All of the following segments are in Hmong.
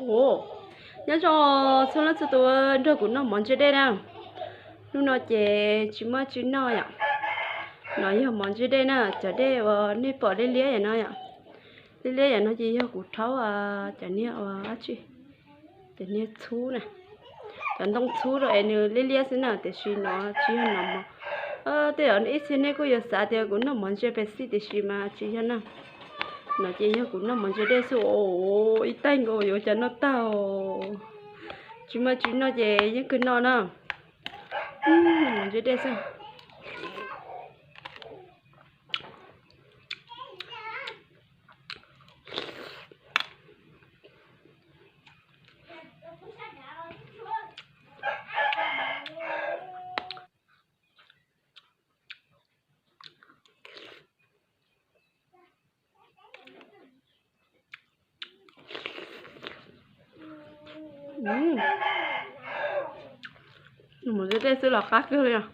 Ua, nyob zoo txhua leej txhua tus nrog kuv noj mov ntse dej na. Hnub no ces tsis muaj tsi noj yom. No yog mov ntse dej na, cov dej uas nej pom liab liab yam no yom. Liab liab yam no ces yog kuv rhaub cov niag ua dab tsi, cov niag txhub na, cov ntoo txhub rau es nws liab liab xwb na, tiam sis no tsis yog noj mov. Tej zaum ib txhia nej kuj yuav xav tias kuv noj mov ntse pes xij tiam sis mas tsis yog na. No ces yog kuv noj mov ntse dej xwb os, ib taig nkaus yuav cas noj tag os. Tsis muaj tsi noj ces yeej kawg noj na. Mov ntse dej xwb. Mus ntse dej xwb los qab kawg li os.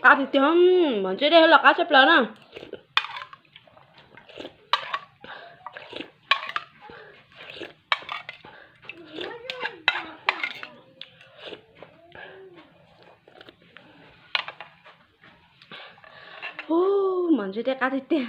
Qab tiag tiag, mov ntse dej los qab tshaj plaws na. Ub, mov ntse dej qab tiag tiag.